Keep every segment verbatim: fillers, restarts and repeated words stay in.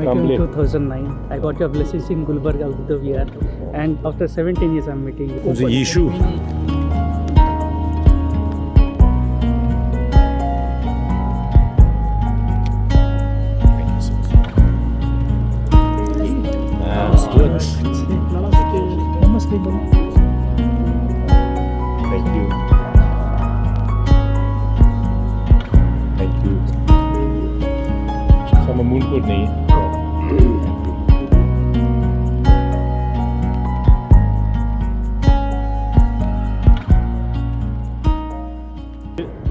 Till two thousand nine, I got your blessings in Gulbarga, Abu Dhabi, and after seventeen years, I'm meeting you. ཁོང་ཚོ་ཡེ་ཤུ། Ah, good. Thank you. Thank you. ཚང་མ་མུན་སྐོར་ནས།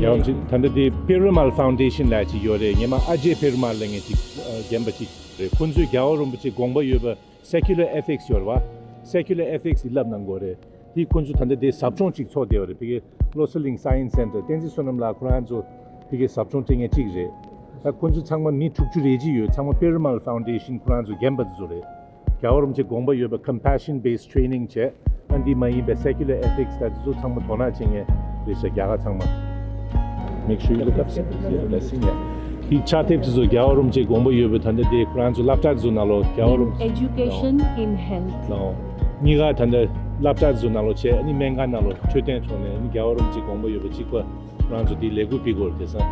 ཡང་ཅིག་ད་ལྟ་དེ་Perumal Foundation ལབ་ཅིག་ཡོད་རེད། ཉི་མ་ཨ་ཇེ་པེ་རུ་མལ་ལབ་མཁན་ཅིག་རྒན་པ་ཅིག་རེད། ཁོང་ཚོས་རྒྱལ་བ་རིན་པོ་ཆེ་དགོངས་པ་ཡོད་པ། Secular ethics ཡོད་རེད་བ། Secular ethics འདི་བསླབ་གནང་དགོས་རེད། དེ་ཁོང་ཚོ་ད་ལྟ་དེ་ཟབ་སྦྱོང་ཅིག་ཚོགས་བསྡད་ཡོད་རེད། ཕ་གི་Loselling Science Center བསྟན་འཛིན་བསོད་ནམས་ལགས་ཁོ་རང་ཚོ་ཕ་གི་ཟབ་སྦྱོང་སྤྲད་མཁན་གཅིག་རེད། ད་ཁོང་ཚོ་ཚང་མ་མི་དྲུག་ཅུ་རེ་གཅིག་ཡོད། ཚང་མ་Perumal Foundation ཁོ་རང་ཚོ་རྒན་པ་དེ་ཚོ་རེད། རྒྱལ་བ་རིན་པོ་ཆེ་དགོངས་པ་ཡོད་པའི་compassion based training བྱས། ཨ་འདི་མ་ཡིན་པའི་secular ethics ད་དེ་ཚོ་ཚང་མ་དོ་སྣང་བྱེད་མཁན་རེད་ཤག་རྒྱ་གར་ཚང་མ། Make sure you look up. Yeah, blessing, yeah. དེ་ཕྱག་དེབ་དེ་ཚོ་རྒྱལ་བ་རིན་པོ་ཆེ་དགོངས་པ་ཡོད་པའི་ད་ལྟ་དེ་ཁོ་རང་ཚོ་སློབ་གྲྭ་དེ་ཚོ་ནང་ལོགས་རྒྱལ་བ་རིན་པོ་ཆེ། Education in health. ལའོ། གཉིས་ཀ་ད་ལྟ་སློབ་གྲྭ་དེ་ཚོ་ནང་ལོགས་བྱས། ཨ་ནི་སྨན་ཁང་ནང་ལོགས་འཕྲོད་བསྟེན་ཐོག་ནས། ཨ་ནི་རྒྱལ་བ་རིན་པོ་ཆེ་དགོངས་པ་ཡོད་པ་གཅིག་པ་ཁོ་རང་ཚོ་དེ་ལས་འགུལ་སྤེལ་དགོས་རེད། དེང་སང་།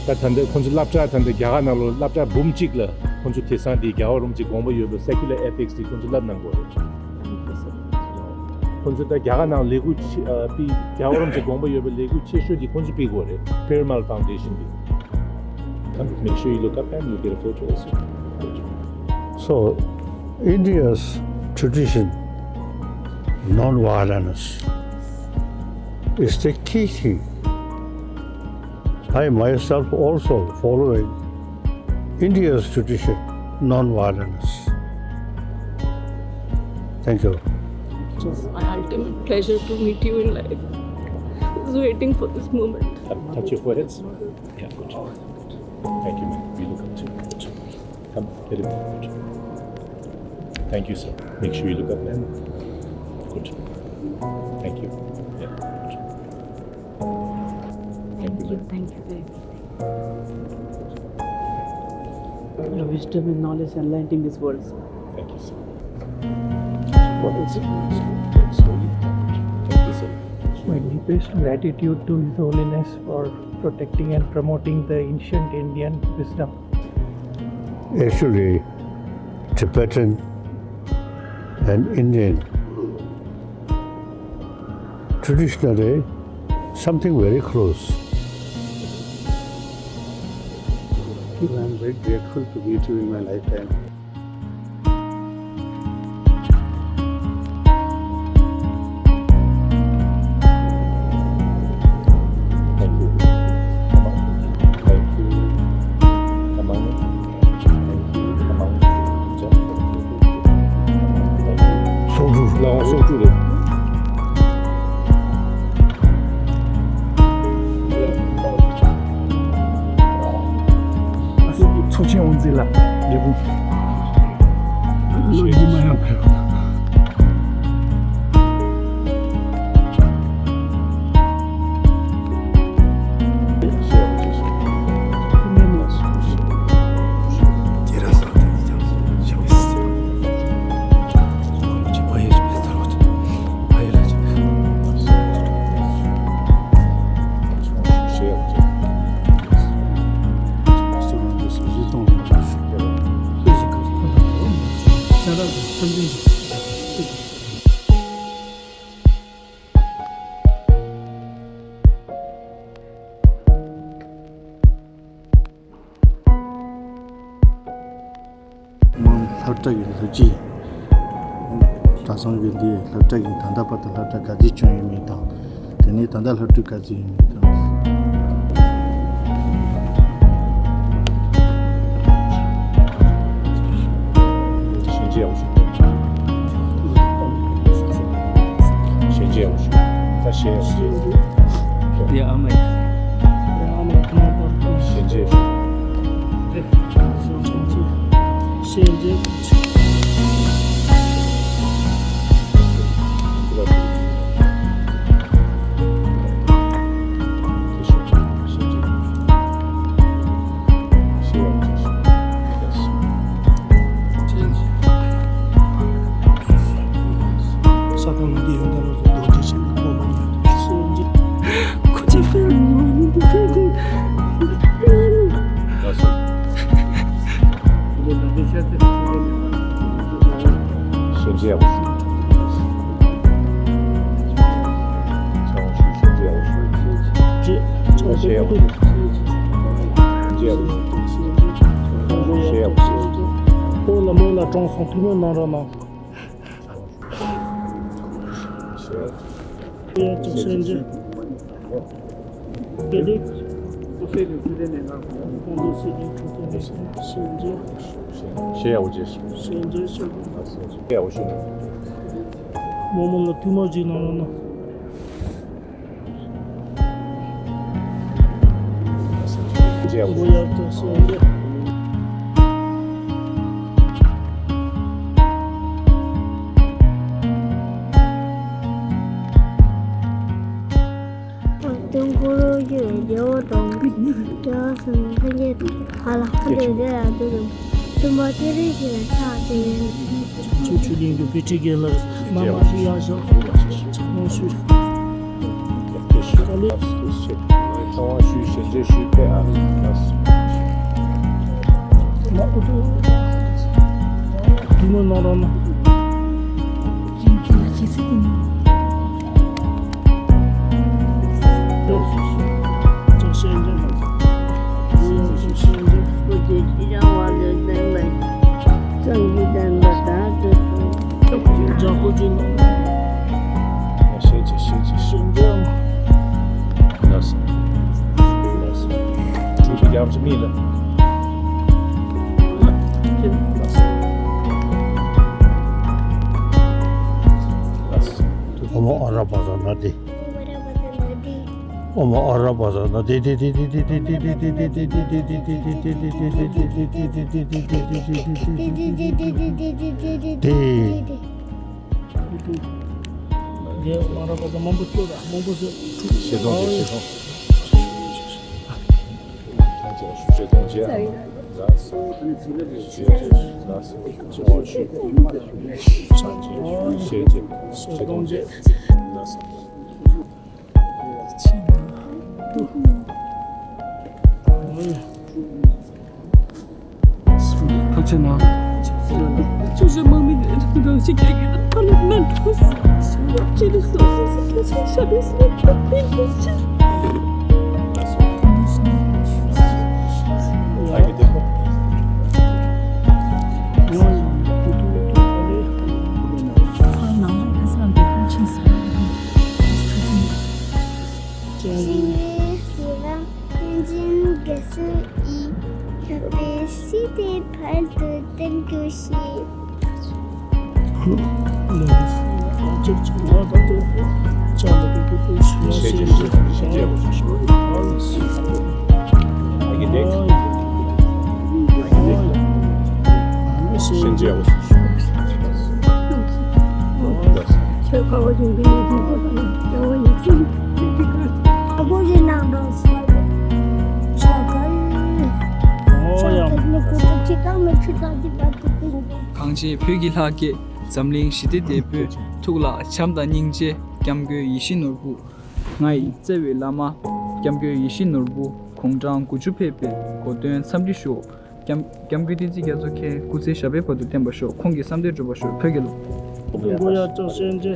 ད་ད་ལྟ་ཁོང་ཚོ་སློབ་གྲྭ་ད་ལྟ་རྒྱ་གར་ནང་ལོགས་སློབ་གྲྭ་འབུམ་གཅིག་ལ་ཁོང་ཚོ་དེང་སང་དེ་རྒྱལ་བ་རིན་པོ་ཆེ་དགོངས་པ་ཡོད་པའི་secular ethics དེ་ཁོང་ཚོ་བསླབ་གནང་དགོས་རེད། ཁོང་ཚོ་ད་རྒྱ་གར་ནང་ལས་འགུལ་ཆེ་ཨ་པི་རྒྱལ་བ་རིན་པོ་ཆེ་དགོངས་པ་ཡོད་པའི་ལས་འགུལ་ཆེ་ཤོས་དེ་ཁོང་ཚོ་སྤེལ་དགོས་རེད། Perumal Foundation དེ། Come, make sure you look up and you get a photo also. So, India's tradition, non-violence, is the key thing. I myself also following India's tradition, non-violence. Thank you. It's my ultimate pleasure to meet you in life. I was waiting for this moment. Touch, touch your foreheads. Yeah, good. Thank you, man. We look up to you. Come, very good. Thank you, sir. Make sure you look up, man. Good. Thank you. Yeah, good. Thank you, sir. Thank you very much. Your wisdom and knowledge enlightening this world, sir. Thank you, sir. What is it? Slowly. Thank you, sir. My deepest gratitude to His Holiness for protecting and promoting the ancient Indian wisdom. Actually, Tibetan and Indian traditionally something very close. I am very grateful to meet you in my lifetime. སོག་ཕྲུག་ལ་སོག་ཕྲུག་རེད། ཚོགས་ཆེན་དབུ་འཛིན་ལ་འབྲས་སྤུངས། བློ་ཡིད་མ་ཡངས་པར། མང་སློབ་གྲྭ་གི་སློབ་སྤྱི། གྲྭ་ཚང་གི་འདི་སློབ་གྲྭ་གི་ད་ལྟ་བར་དུ་སློབ་གྲྭ་ག་ཚོད་བྱུང་ཡོད་མེད་དང་། དེ་ནས་ད་ལྟ་སློབ་ཕྲུག་ག་ཚོད་ཡོད་མེད་དང་། ཞལ་མཇལ་ཡག་པོ་ཞུ། ཞལ་མཇལ་ཡག་པོ་ཞུ། ད་ཞལ་ཡག་པོ་ཞུ། ཡ་ཨ་མ་ཡ། ཡ་ཨ་མ་ཡ། ཞལ་མཇལ་ཞུ། ཞལ་མཇལ། ཞེས་ཡག་པོ་ཞུ། ཞེས་ཡག་པོ་ཞུ། ཞེས་ཡག་པོ་ཞུ། ཨོ་ལ་མོ་ལ་གྲོངས་སོང་། ཐུགས་སྨོན་གནང་རོགས་གནང་། ཞེས་ཡག་པོ་ཞུ། ཞེས་ཡག་པོ་ཞུ། ཞེས་ཡག་པོ་ཞུ། ཁོང་ཚོ་སྲིད་དོན་འཕྲོད་བསྟེན་ལས་ཁུངས་སྲིད་འཛིན། ཞེས་ཡག་པོ་བྱས་ཤིག་ཞེས་འཛིན་ཞུ། ཞེས་ཡག་པོ་ཞུ། རྨོ་མོ་ལ་ཐུགས་སྨོན་ཅིག་གནང་རོགས་གནང་། ཞེས་ཡག་པོ་ཞུ། དུས་འཁོར་ལོ་བརྒྱའི་རྒྱལ་པོ་དང་། རྒྱལ་བ་སྲས་ལྷན་རྒྱས་ཧ་ལ་ཧ་ལས་རེ་ལ་འདུག་དུ་མ་ཅི་རིགས་ཤིག་ལ་ཆགས་ཏེ། ཆུ་ཆུ་ལིང་གི་བི་ཁྲི་གེ་ལ་མ་མ་ཞིག་ཡང་ཞག་ནོ་ཞུ། ཚང་མ་ཞུ་ཞལ་མཇལ་ཞུས་ཕེབས་ཨ། ཐུགས་སྨོན་གནང་རོགས་གནང་། ཨོཾ་ཨ་ར་པ་ཙ་ན་དྷཱིཿ། ཨོཾ་ཨ་ར་པ་ཙ་ན་དྷཱིཿ། དྷཱིཿ། དེ་ཨོཾ་ཨ་ར་པ་ཙ་མང་པོ་སྐྱོར་ར་མང་པོ་ཟེར། ཤེས་སོང་། ཤེས་སོང་། ཐུགས་རྗེ་གནང་། ཆུ་ཆུ་དམག་མི་རང་ཞིག་རྒྱལ་གྱི་ཕ་ལུག་ནང་འཁྲུགས་སོ། ཆེ་ལི་སོ་སོ་སོ་ཁྱོད་ཚོ་ཞབས་པད་སྲིད་པ་ཐུབ་པའི་ཡིན་ཕྱིར། བསྟན་འཛིན་དགེ་བསོད་ཡིས་བོད་པའི་སྲིད་དེ་ཕན་དུ་བཏང་རྒྱུ་ཞིག་གངས་ཅན་བོད་ཀྱི་ལྷ་སྐལ། འཛམ་གླིང་ཞི་བདེ་འདོད་པའི། ཐུགས་ལ་བྱམས་དང་སྙིང་རྗེ། སྐྱབས་མགོན་ཡིད་བཞིན་ནོར་བུ། ང་ཡི་བརྩེ་བའི་བླ་མ། སྐྱབས་མགོན་ཡིད་བཞིན་ནོར་བུ། དགུང་གྲངས་དགུ་བཅུ་ཕེབས་པའི་གོ་སྟོན་འཚམས་འདྲི་ཞུ། སྐྱབས་སྐྱབས་མགོན་བསྟན་འཛིན་རྒྱ་མཚོ་མཁྱེན། སྐུ་ཚེ་ཞབས་པད་བར་དུ་བརྟན་པར་ཤོག་ཁོང་གི་བསམ་དོན་འགྲུབ་པར་ཤོག་བོད་ཀྱི་ལུགས། མགོ་ཡར་བཀྱག་ཞལ་མཇལ།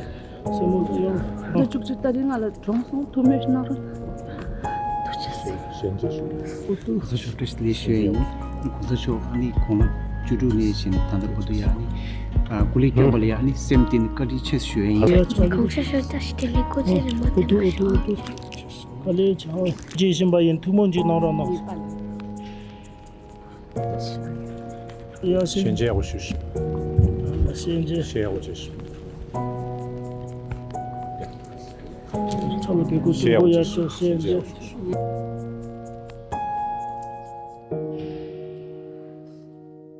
སེན་མོ་ཡོང་། ཟླ་བཅུ་གཅིག་ཏ་རིག་ལྔ་ལ་གྲོངས་སོང་། ཐུགས་སྨོན་གནང་རོགས། ཐུགས་རྗེ་ཆེ། གོང་ས་མཆོག་བཀྲ་ཤིས་བདེ་ལེགས་ཞུ་ཡ་ཡིན། གོང་ས་མཆོག་ཨ་ནི་དགུང་ལོ་བཅུ་དྲུག་ནས་བྱས་ནས་ད་ལྟ་བར་དུ་ཡ་ཨ་ནི་སྐུ་ལས་བསྐྱོན་པ་ལ་ཡ་ཨ་ནི་སེམས་གཏིང་ནས་བཀའ་དྲིན་ཆེ་ཞུ་ཡ་ཡིན། གོང་ས་མཆོག་བཀྲ་ཤིས་བདེ་ལེགས། སྐུ་ཚེ་རིང་པོ་དང་། དཀའ་ལས་ཆེ། རྗེས་བཞིན་པ་ཡིན། ཐུགས་སྨོན་ཅིག་གནང་རོགས་གནང་། ཡ་ཞེས། ཞལ་མཇལ་ཡག་པོ་ཞུ་ཞིག་ཞལ་མཇལ། ཞལ་ཡག་པོ་བྱེད་ཞིག་ཚང་མ་གི་སྐུ་གཟུགས་པོ་ཡག་ཤོས་ཞལ་མཇལ།